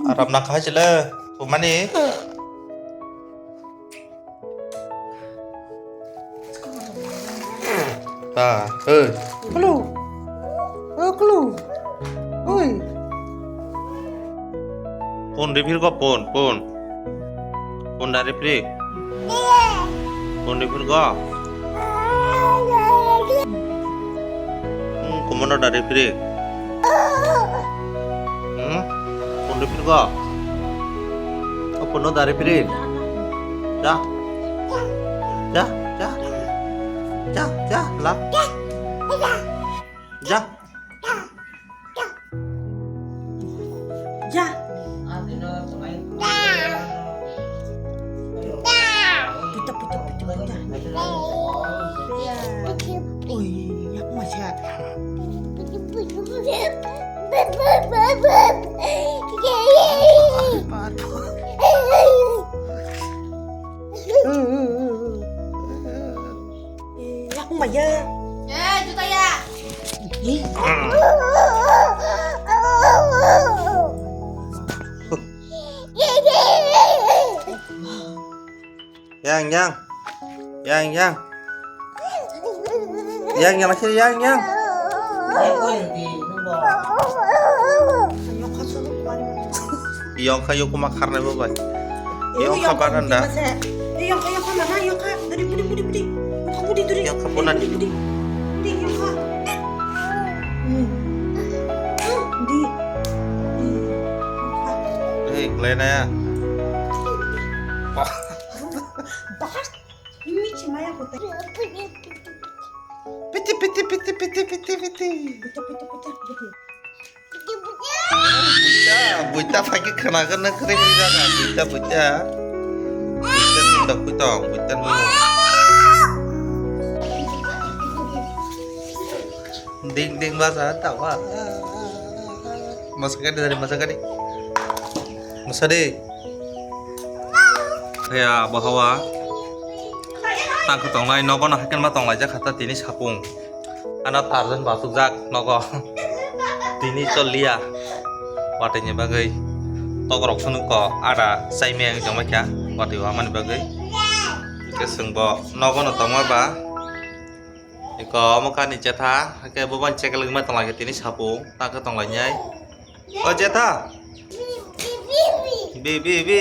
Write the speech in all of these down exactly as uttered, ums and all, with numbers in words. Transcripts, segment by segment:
Aram na khai chile. Tumani. Ta, hey. Kulu. Oh, kulu. Oi. Pon refill ko, pon, pon. Pon dari free. Pon refill ko. Hmm, kumono dari free. Hmm? Pon refill ko. Oh, pon dari free. Ja. Ja, ja. Ja, ja, la. Ja. Ja. Puta, puta, puta, puta. Oi, yak masa. Yak maya. Eh, juta ya. Eh. Yang, yang. Yang, yang. Yang, yang, lagi, yang, yang. Yongkha yokuma kharnai bo bai. Yongkha baranda. Yongkha, yongkha mana, yongkha. Duri, duri, duri, duri. Yongkha, duri. Yongkha bona. Duri, duri, duri. Duri, yongkha. Hmm. Di. Hmm. Yongkha. Eh, kelena ya. Bahas. Ini cemaya kota. Piti, piti, piti, piti, piti, piti. Piti, piti, piti, piti. Buita, buita phaikhe khwnakhwna kwrwi wngwi jaga. Buita, buita. Buita nung da khuitong, buita nung. Ding, ding, basa, tawa. Masa kadi, dari masa kadi. Masa de. Haya, bahawa. Tang khe tongnai, nogo no haikhe ma tonglaijak kha ta tini sapung. Ano tarjan bachukjak nogo. Tini choliya. Watwi ni bagwi. Tokrok phunuk ko ada chaimaya wng tongma kha. Watwi wamani bagwi. Hwnkhe chwng bo nogo no tongma ba. Eko omo kha ni chetha. Hwnkhe bo bai chekelengma tonglaikha tini sapung. Tang khe tonglainai. O jetha. Bi, bi, bi.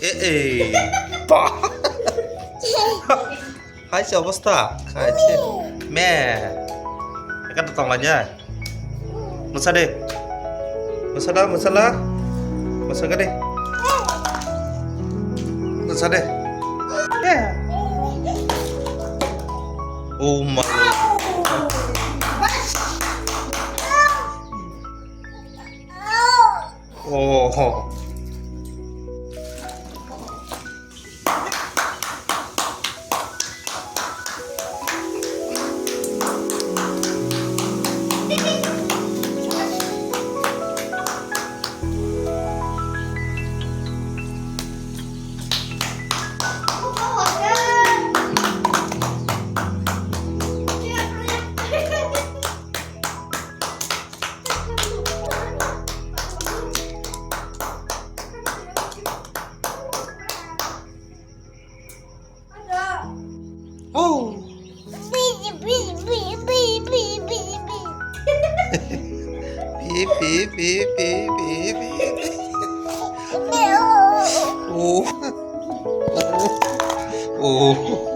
E, e. Pa. Hai se obostha. Khai se. Me. Eka to tongla nya. Musa de. Musa da, musa la. Musa ka de. Musa de. Oh my God. Oh. Oh. Pi, pi, pi, pi, pi, pi, pi. Oh. Oh. Oh.